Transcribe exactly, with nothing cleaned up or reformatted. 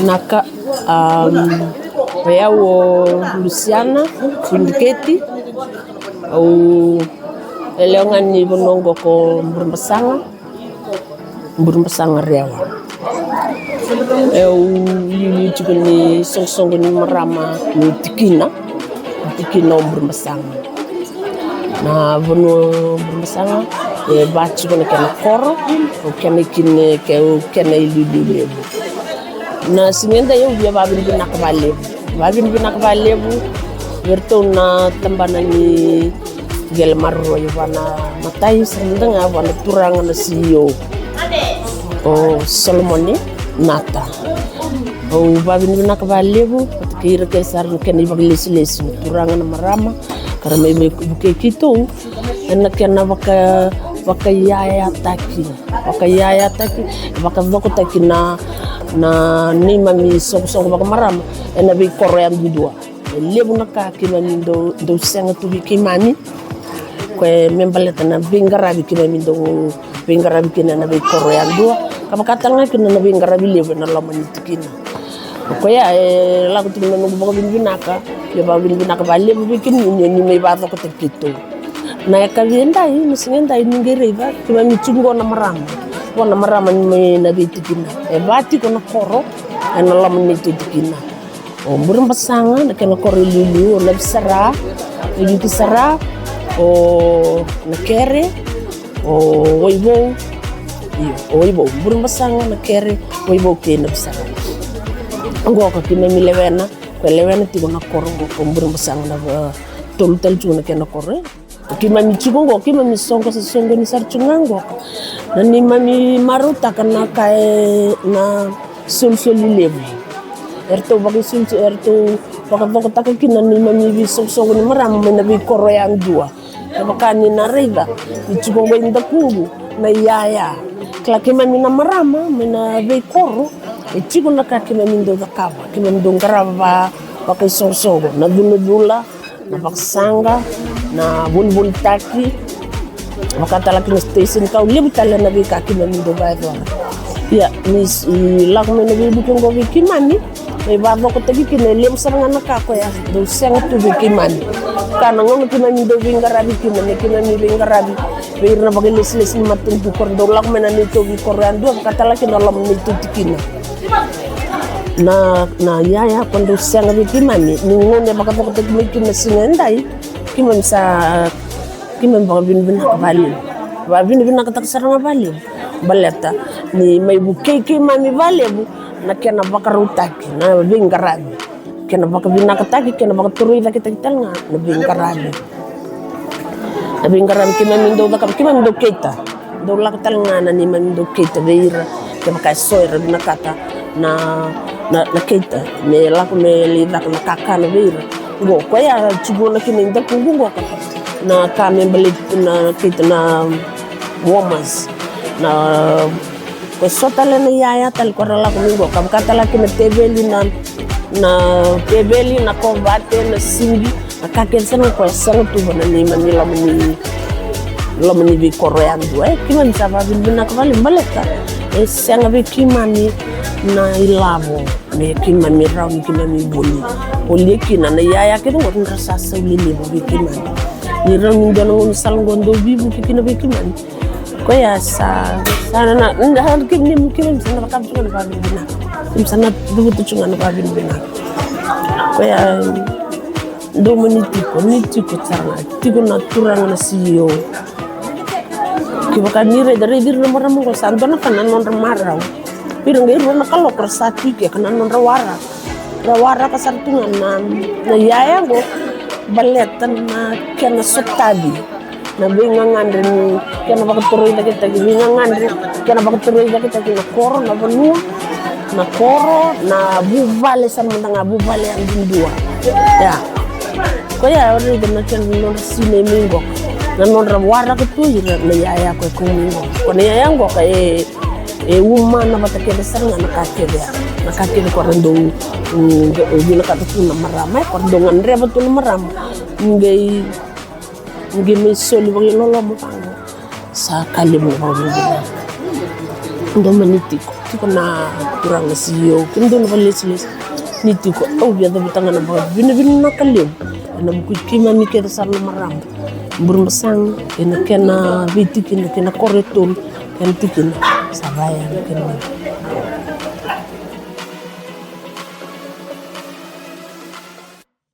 Naka, um, o yau o Lusiana Sudiketi. Au yalewa ga ni vanua oqo ko Burebasaga. Burebasaga, Rewa. Au liuliu tiko ni soqosoqo ni marama ni tikina, tikina o Burebasaga. Na vanua o Burebasaga e va tiko na kena koro, o kena i kina, ke o kena i liuliu levu. Na siga edai au via vavinavinaka valevu, vavinavinaka valevu vei iratou na tabana ni qele maroroi, vua na matai sara mada ga vua na turaga na C E O, o Solomone Nata. Au vavinavinaka valevu vata kei ira kece sara na kena i vakalesilesi na turaga na marama ka ra mai vukei keitou ena kena vaka, vakaiyayataki, vakaiyayataki, vakacokotaki na, na neimami soqosoqo vakamarama ena veikoro yadudua. E levu na ka keimami dau, dau sega tu vei keimami. Koya me baleta na veiqaravi keimami dau veiqaravi kina ena veikoro yadua, ka vaka tale ga kina na veiqaravi levu ena loma ni tikina. Koya e lako tiko na noqu vakavinavinaka, ia vakavinavinaka valevu vei kemuni ni mai vacokotaki keitou. Na yakavi edai, na siga edai ni qai raica keimami tiko qo na marama, qo na marama ni mai na veitikina. E va tiko na koro ena loma ni neitou tikina. O Burebasaga na kena koro e liuliu, o Navisara, o Liutisara, o Nakere, o Waivou. Io, o Waivou, Burebasaga, Nakere, Waivou kei Navisara. Oqo ka keimami lewena, ko e lewena tiko na koro oqo ko Burebasaga na, e, tolu tale tiko na kena koro, e. Keimami tiko oqo, keimami soqo, sa soqoni sara tiko ga oqo. Na neimami marautaka na ka e na solisoli levu. Eratou vakaisolisoli, eratou vakacokotaka kina na neimami veisoqosoqo ni marama mai na veikoro yadua. Kevaka ni na raica ni tiko oqo i dakuqu na iyaya. Kila keimami na marama mai na veikoro, e tiko na ka keimami dau cakava, keimami dau qarava va, vakaisoqosoqo, na culacula, na vakasaqa, na volivolitaki, vaka tale kina station, kau levu tale na veika keimami dau vakayacora. Ia ni s-, i lako mai na veivuke oqo vei keimami, mai vacokotaki kina, e levu sara ga na ka koya dau sega tu vei keimami. Ka na gauna keimami dau veiqaravi kina, me keimami veiqaravi vei ira na vakailesilesi ni matanitu, ko ra dau lako mai na neitou veikoro yadua, vaka tale kina loma ni neitou tikina. Na, na iyaya ko dau sega vei keimami, ni gauna e vakacokotaki mai kina na siga edai, keimami sa, keimami vakavinavinaka valevu. Vakavinavinakataka sara ga valevu. Baleta ni mai vukei keimami valevu na kena vakarautaki na veiqaravi. Kena vakavinakataki, kena vakatoroi caketaki tale ga na veiqaravi. Na veiqaravi keimami dau cakava, keimami dau keita. Dau lako tale ga na neimami dau keita vei ira, kevaka e so era vinakata na, na, na keita, me lako me lai caka na kakana vei ira. Oqo, koya tiko na kena i dakuqu oqo ka. Na ka me baleti na keita na warmers. Na Ko so tale na iyaya tale ko ra lako mai qo, ka vaka tale kina teveli na, na teveli, na kovate, na siqi, na ka kece sara ga ko e sega tu va na neimami loma ni, loma ni veikoro yadua. E, keimami sa vakavinavinaka valevu baleta e sega vei keimami na ilavo me keimami rawa ni keimami voli, volia kina na iyaya kece qo ra sa sauli levu vei keimami. Ni rawa ni dua na gaunisala qo dau veivuke kina vei keimami. Koya sa, sa na, na, na, keimami, keimami sa na vakavinavinaka. Keimami sa na cavuta tu ga na vakavinavinaka. Koya, dou mani tiko, ni tiko sara ga, tiko na turaga na C E O. Kevaka ni raica, raici ira na marama qo sa dua na ka na nodra marau. Ira qai rua na kaloko ra sa tu i ke ka na nodra waraka. Ra waraka sara tu ga na, na iyaya qo, baleta na kena sotavi. Na veigagadre ni kena vakatoroi caketaki, veigagadre kena vakatoroi caketaki na koro, na vanua, na koro, na vuvale, sara mada ga vuvale yadudua. Ia. Koya au raica na kena nodra sinai mai qoka. Na nodra waraka tu ira na iyaya ko e kau mai qoka. Ko na iyaya qoka e, e umana vata kece sara ga na ka kece ya. Na ka kece ko ra dau, mm, vinakata tu na marama, e, ko ra dau gadreva tu na marama. Qai Qai mai soli vakailoloma vaqo. Sa ka levu na vakavinavinaka. Dou mani tiko, tiko na turaga C E O, kemudou na vakalesilesi ni tiko. Au via cavuta ga na vakavinavinaka levu ena vuku i keimami kece sara na marama. Burebasaga, ena kena veitikina, kei na koro e tolu, kena tikina, sa vaya na kena